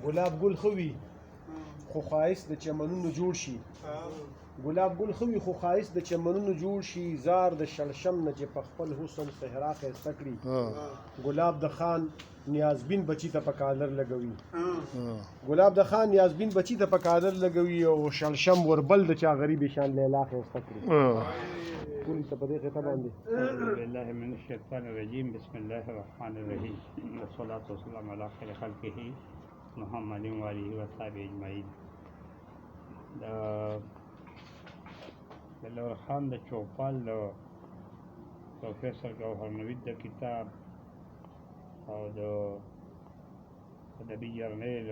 ګلاب ګل ښه وي خو ښایست د چمنونو جوړ شي. ګلاب ګل ښه وي خو ښایست د چمنونو جوړ شي، زار د شړشم نه چې په خپل حسن صحرا ښایسته کړي. ګلاب د خان نیازبین بچی ته په کالر لګوي، ګلاب د خان نیازبین بچی ته په کالر لګوي او شړشم وربل د چا غریب شان لیلا ښایسته کړي. ټولې ته په دې قطعه باندې. أعوذ بالله من الشيطان الرجيم، بسم الله الرحمن الرحيم، والصلاة والسلام على خير خلقه محمد وآله وصحبه أجمعين. د لور خان د چوپال د پروفیسور ګوهر نوید د کتاب او د ادبي جرنیل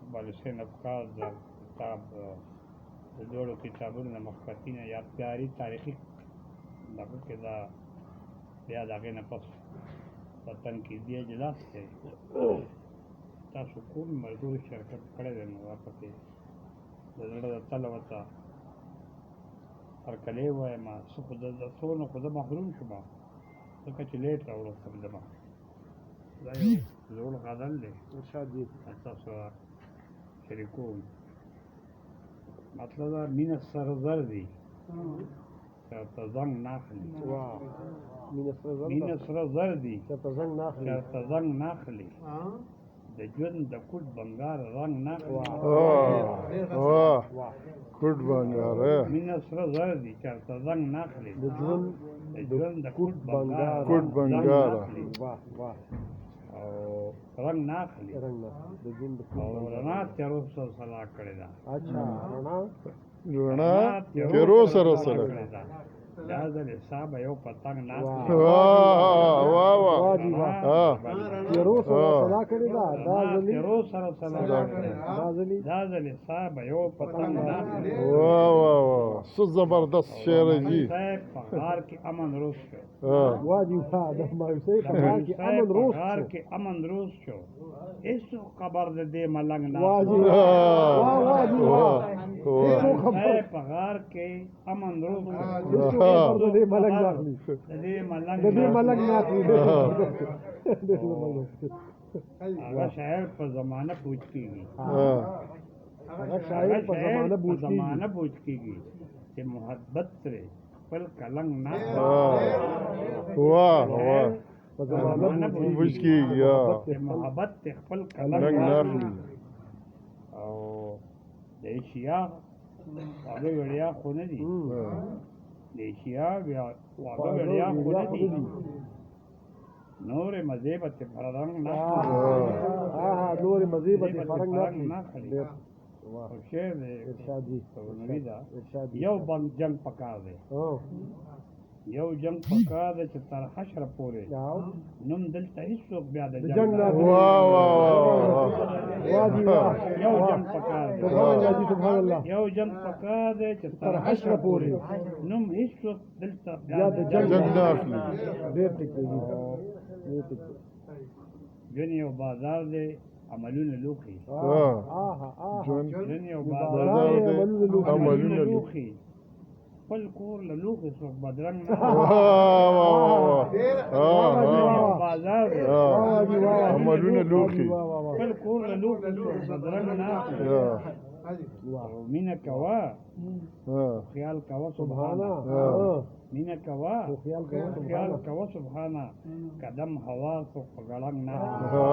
اقبال حسین افکار د کتاب، د دواړو کتابونو د مخکتینه یادګاري تاریخي دغه کې دا بیا د هغې نه پس د تنقیدي اجلاس دی. تاسو کوم ملګرو شرکت کړی دی نو پکې د زړه د تله ورته هرکلی وایم. څه خو د څو نه خو زه محروم شوم ځکه چې late راوړستم. زما دا یو زوړ غزل دی. ارشاد جی. تاسو شریکوم. مطلب دا مینه سره زر دي چېرته زنګ نه اخلي. واه، مینه سره زر، مینه سره زر دي چېرته زنګ نه اخلي، چېرته زنګ نه اخلي، د ژوند د کوټ بنګار رنګ نه اخلي. واه، واه، کوټ بنګار. مینه سره زر دي چېرته زنګ نه اخلي، د ژوند د ژوند د کوټ بنګار کوټ رنګ بنګار. نه اخلي. واه واه. او رنګ نه اخلي. رنګ نه، د ژوند د کوټ او بنګار. رڼا تیارو سره سلا کړې ده. اچھا، رڼا رڼا تیرو سره سره کړې ده، دا ځل حساب یو پتنګ نه اخلي. واه واه واه واه. جی واه. ها. تیرو سره سلا کړې ده، دا ځلې تیرو سره سلا کړې ده، دا ځلې دا ځل حساب یو پتنګ نه اخلي. واه واه واه، څه زبردست شعر جی. صاحب په غار کې امن روز شو. ها. واه جی واه، د مایوسۍ په غار کې امن په روز غار شو. کې امن روز شو، هیڅ خبر د دې ملنګ نه. واه جی واه، واه جی واه. واه. هیڅوک خبر صاحب په غار کې امن روز شو، هیڅوک خبر د دې ملنګ نه اخلي، د دې ملنګ د دې ملنګ نه اخلي. هغه شاعر په زمانه پوچ کیږي. ها. هغه شاعر په زمانه بوج کیږي، زمانه بوج کیږي چې محبت ترې خپل کلنګ نه. واه واه. په زمانه بوج کیږي، ها. چې محبت ترې خپل کلنګ رنګ نه نه اخلي. او د ایشیا خواږه وړیا خو نه دي، د ایشیا خواږه وړیا خو نه دي، نورې مزې به ترې فرنګ نه. ها ها، نورې مزې به ترې فرنګ نه فرنګ نه اخلي. اخلي. ډېر واه. خو شعر دی. ارشاد جی. نوي ده. ارشاد جی. یو بند جنګ پکار دی، یو جنګ پکار دی چې تر حشر پورې نوم دلته هیڅوک بیا د د جنګ جنګ نه نه. واه واه واه. واه جی واه. یو جنګ پکار دی. سبحان الله جی، سبحان الله. یو جنګ پکار دی چې تر حشر پورې نوم هیڅوک دلته بیا د جنګ جنګ نه اخلي. ډېر ټیک دی جی، ډېر ټیک دی. ژوند یو بازار دی، عملونه لوښي. ها ها ها. ژوند ژوند یو بازار بازار بازار دی، دی، عملونه لوښي. عملونه لوښي. لوښي، خپل کور له لوښي څوک بدرنګ نه. واه واه واه. ها ها. بازار دی. واه جی واه. عملونه لوښي. واه واه واه. خپل کور له لوښي څوک بدرنګ نه اخلي. ها. واه. او مینه کوه، ها. خیال کوه سبحانه. سبحانه. ها. مینه کوه، خو خیال کوه خیال سبحانه، کوه سبحانه، قدم هوا څوک په ګړنګ نه. ها،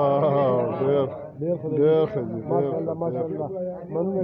ډېر ډېر ښه دی. ډېر ښه دی. ماشاءالله، ماشاءالله، مننه.